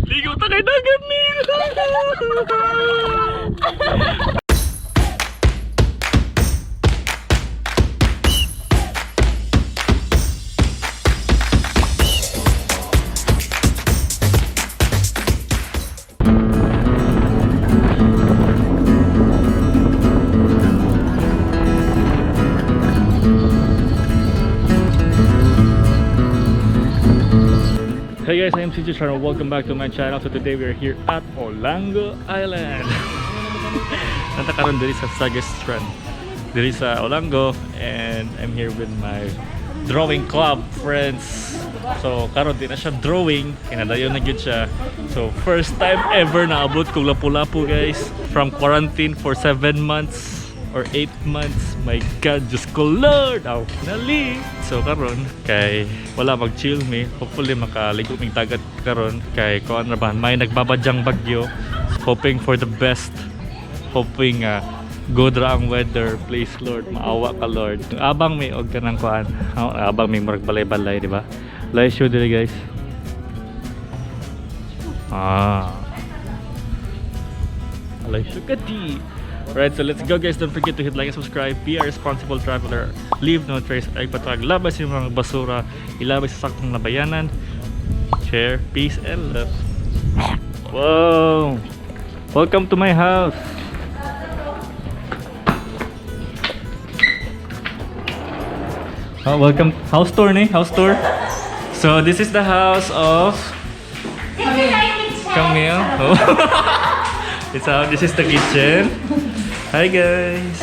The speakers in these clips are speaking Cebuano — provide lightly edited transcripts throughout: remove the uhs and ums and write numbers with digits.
Ligo ta kay dagat ni. Hey guys, I'm CJ Sharma. Welcome back to my channel. So today we are here at Olango Island. Nanta karon diri sa Sagas Strand. Diri sa Olango, and I'm here with my drawing club friends. So karon di na siya drawing, kinadayon na gyud siya. So first time ever na abot kog lapu-lapu, guys, from quarantine for 7 months or 8 months. My God, Diyos ko Lord! Aw, nali! So karon kay wala, mag-chill mi. Hopefully makaligo mig dagat karon kay kuan ra ba, may nagbabadyang bagyo. Hoping for the best. Hoping good ra ang weather. Please Lord, maawa ka Lord. Abang mi og kanang kuan. Abang mi murag balay-balay, di ba? Live show diri, guys. Ah. Alay Shukati. Alright, so let's go, guys. Don't forget to hit like and subscribe. Be a responsible traveler. Leave no trace. Ay patag. Labas yung mga basura. Ilabas sa saktong labayanan. Share, peace, and love. Whoa! Welcome to my house. Oh, welcome. House tour ni? House tour. So this is the house of Camille. Oh. It's how this is the kitchen. Hi guys.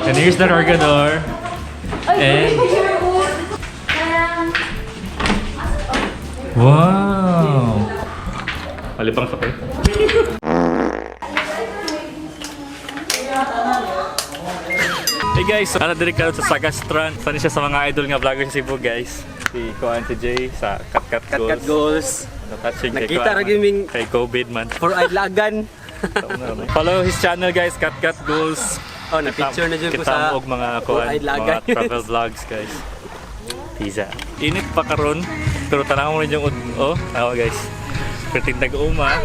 And here's the cargador. And wow. Malibang sa kayo. Hey guys, so, ano diri karon sa Saga Strand. Sani siya sa mga idol nga vlogger sa Cebu, guys. Si Kuan, si Jay sa Kat Kat Goals. Kat Kat Goals. Natouching kay Nakita Kuan ra man. gyud ming kay COVID man. for lagan. Follow his channel, guys, Kat Kat Goals. Oh, na picture na jud ko Kita sa og mga kuan, four-eyed mga lagan. travel vlogs, guys. Pizza. Init pa karon, pero tanaw mo rin yung oh, tanaw, guys. Perting nag-uma.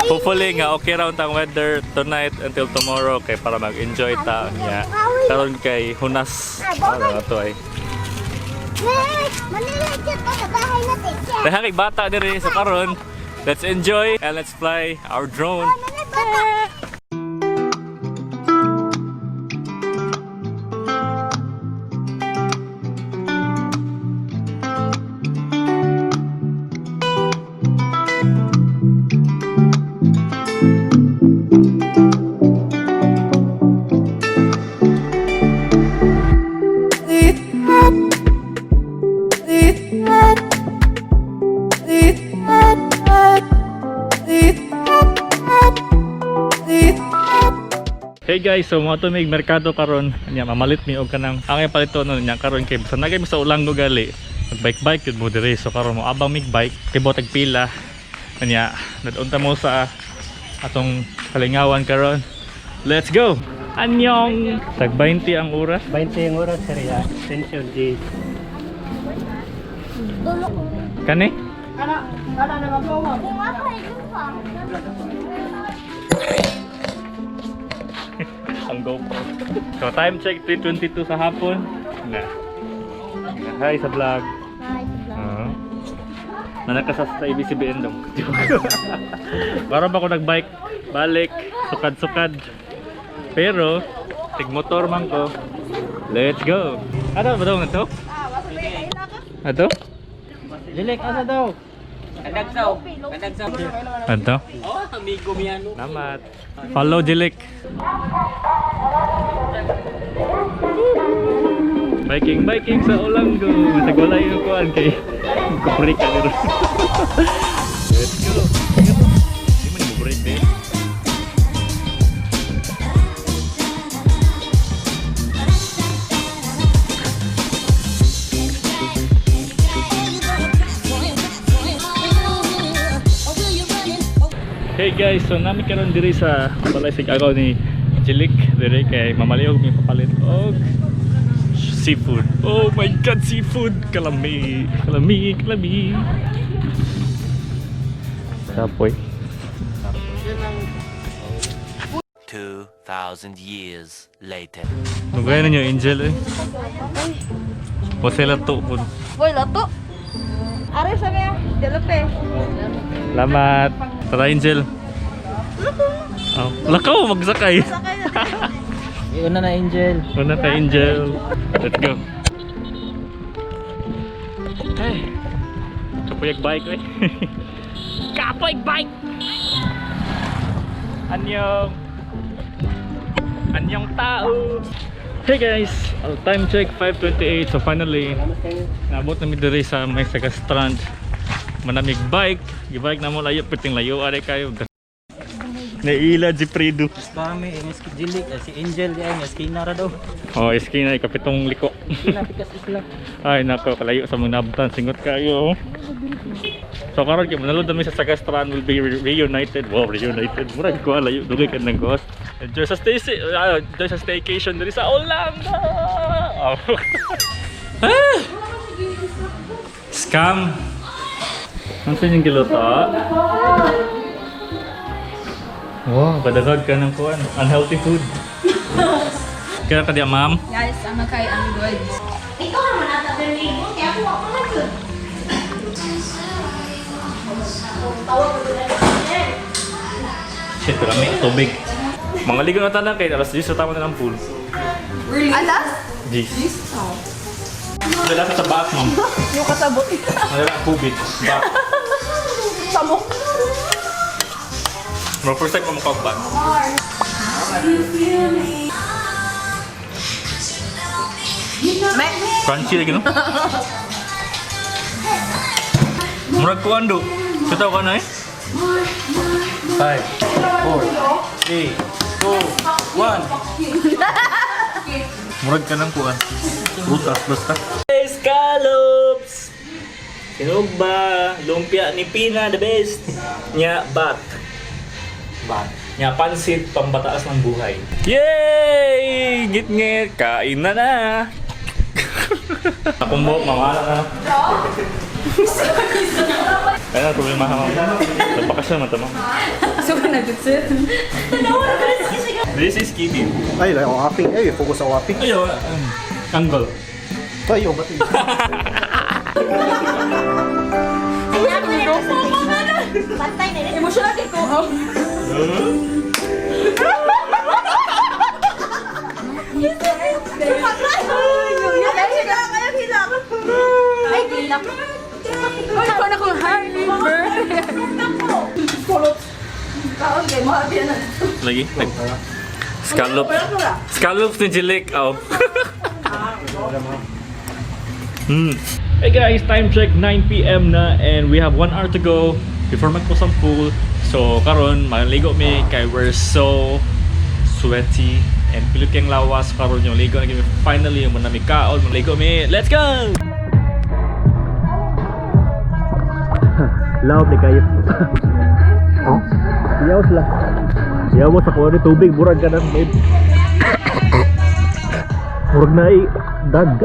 Hopefully nga okay ra ang weather tonight until tomorrow kay para mag-enjoy ta niya. Karon kay hunas. Ano to ay. Dahil kay bata diri sa karon, let's enjoy and let's fly our drone. Hey guys, so mo to mig merkado karon. Nya mamalit mi og kanang angay palito no nya karon kay basta nagay mi sa Olango gali. Mag bike bike jud mo diri. So karon mo abang mig bike kay botag pila. Nya nadunta mo sa atong kalingawan karon. Let's go. Anyong! Tag 20 ang oras. 20 yung oras sir ya. Attention G. Kani? Ang GoPro. So time check, 3:22 sa hapon. Na. Hi sa vlog. Oo. Nanakasas sa ABCBN dong. Para ba ko nagbike, balik, sukad-sukad. Pero, tigmotor man ko. Let's go. Ano ba daw ito? Ato? Lilik asa daw? Kadagsaw. Kadagsaw. Ato? Oh, amigo miyano. Salamat. Follow Jilik. Biking, biking sa Olango. Matag wala yung kuan kay kupurik ka dito. Let's go. Di man mo break eh. Hey guys, so nami karon diri sa balay sig agaw ni Jilik diri kay mamaliog mi papalit og Seafood. Oh my God, seafood! Kalami, kalami, kalami. Kapoy. 2,000 years later. Magkaya ninyo, Angel eh. Wasela to po. Boy, lato. Are sa niya. Dalape. Salamat. Tara, Angel. Oh, lakaw, magsakay. Sakay na. Iuna na, Angel. Una ka, Angel. Let's go. Ay. Kapoy bike eh. Kapoy bike! Anyong. Anyong tao. Hey guys, time check 5:28. So finally, naabot na mi diri sa may Saga Strand. Manamig bike. Gibike na mo layo perting layo are kayo. Naila si Fredo. Kami, ingas ki Jilik, si Angel di ay, ingas kinara daw. Oh, iski na ikapitong liko. Pinapikas isla. Ay nako, kalayo sa mga nabtan, singot kayo. So karon kay manalo dami sa Sagastran will be reunited. Wow, reunited. Murag ko layo dugay ka ng ghost. Enjoy sa stay enjoy sa staycation diri sa Orlando. Oh. Ah! Scam. Ano yung giluto? Wow, kadagag ka ng kuan. Unhealthy food. Kaya ka diya, ma'am? Guys, I'm okay, I'm good. Ikaw naman ata berlibo kaya ako ako na jud. Shit, marami. Tubig. Mga ligo na tanan kay alas 10 sa tama na ng pool. Alas? 10. Wala sa back, ma'am. Yung kasabot. Wala ang tubig. Back. Samok. Bro, first time ko makapag-back. Crunchy lagi, no? Murag kuan do. Kataw ka na eh. 5, 4, 3, 2, 1. Murag ka ng kuan. Rutas, basta. Scallops! Sinugba, lumpia ni Pina, the best. Nya bat. Bat. Nya pansit, pambataas ng buhay. Yay! Ngit-ngit, kain na na! Akong buhok, mamala ka. Kaya na, problema ka, ma'am. Sa bakasyon man, tama. So, na good sir. This is Kevin. Ay, like, ang aping. Ay, focus sa aping. Ayo, angle. Tayo, ba't yun? Pantay na rin. Emotional din ko. Oh. Ay, hilak. Ay, paano kung happy birthday? Kaon kay mo happy na. Lagi? Scallops. Scallops ni Jilik. Oh. Hey guys, time check 9 p.m. na and we have 1 hour to go before magpusang pool. So karon maligo mi kay we're so sweaty and pilit kang lawas karon yung ligo na kami finally yung manami kaon maligo mi. Let's go. Loud ni kayo. Oh? Iyaw sila. Iyaw mo sa kuha ni tubig murag ka ng babe. Murag na i dag.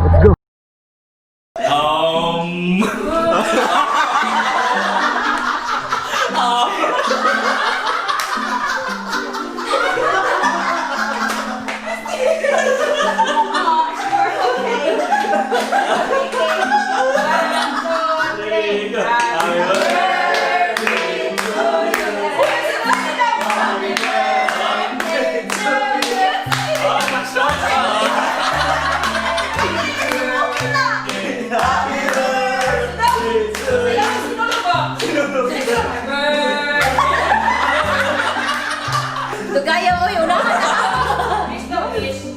Let's go. Dugaya mo yun.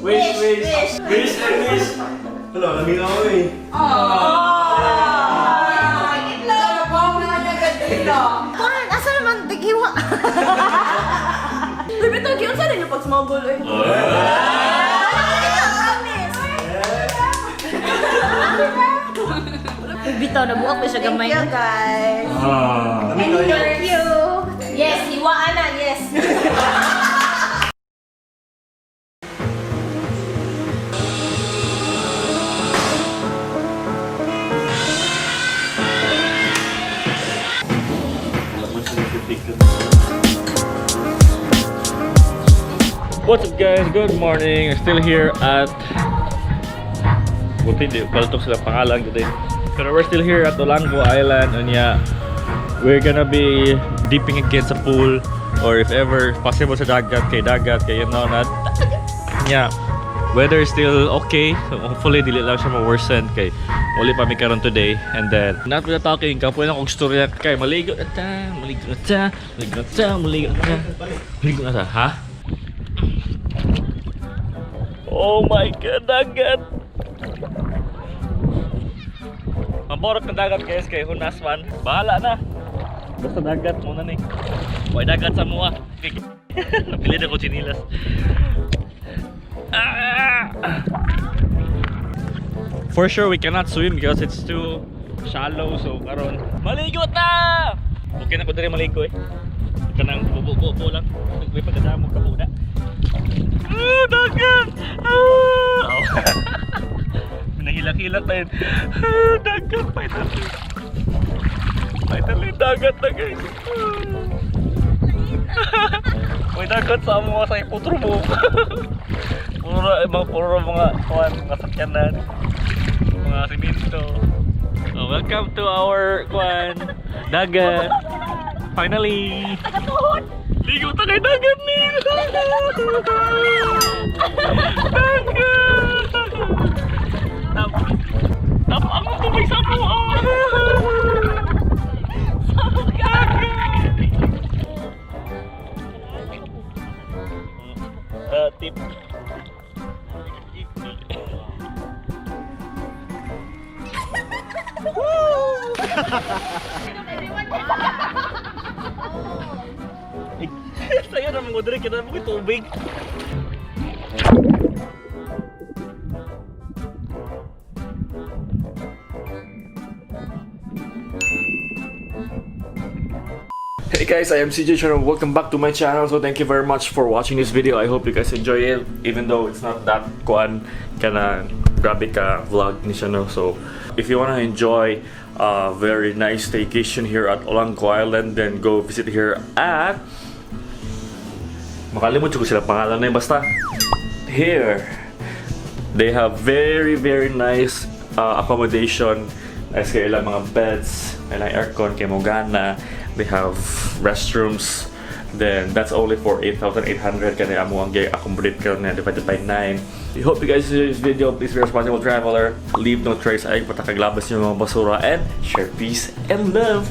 Wish, wish, wish, and wish. Wala, lamig ako eh. Kuan, asa naman tighiwa? Uy, bitaw gyud sa ninyo pag smuggle oy. Bitaw na buak pa siya gamay. Thank you guys. Ah. Thank you. Yes, hiwaan na, yes. What's up, guys? Good morning. We're still here at, buti di paltok sila pangalan today. Pero we're still here at Olango Island. Unya, we're gonna be dipping again sa pool or if ever possible sa dagat kay dagat kay na yeah, weather is still okay, so hopefully dili lang siya ma-worsen kay uli pa mi karon today. And then not with the talking, kapoy na kong storya kay maligo na ta, maligo na ta, maligo na ta, maligo na ta, maligo na ta, ha. Oh my God, dagat! Maborok na dagat, guys, kay hunas man. Bahala na. Basta dagat muna ni. Way dagat sa mua. Napili na ko chinilas. Ah! For sure we cannot swim because it's too shallow, so karon maligo ta. Okay na ko diri maligo eh. Kanang bubo-bubo lang. May pagkadamo ka muna. Ah, dagat! Ah! Oh. Nahilak-hilak na yun. Ah, dagat, finally. Finally, dagat na, guys. Ah. May dagat sa amo sa iputro mo. Puro, eh, mga puro mga kuan, mga sakyanan. Mga simento. Oh, welcome to our kuan, dagat. Finally. Ligo ta kay dagat ni. Dagat. Tap. Tap ang tubig sa buo. Dagat. Tip. Sa'yo na mga drink, kita mo tubig. Hey guys, I am CJ Channel. Welcome back to my channel. So thank you very much for watching this video. I hope you guys enjoy it, even though it's not that kuan kana grabe ka vlog ni siya, no. So if you wanna enjoy a very nice staycation here at Olango Island, then go visit here at, makalimot ko sila pangalan na yun, basta here they have very very nice accommodation. Nice kay ilang mga beds, ilang aircon kay mogana. They have restrooms. Then that's only for 8,800 kani amo ang accommodate karon na divided by 9. I hope you guys enjoyed this video. Please be a responsible traveler. Leave no trace. Ay patakaglabas yung mga basura and share peace and love.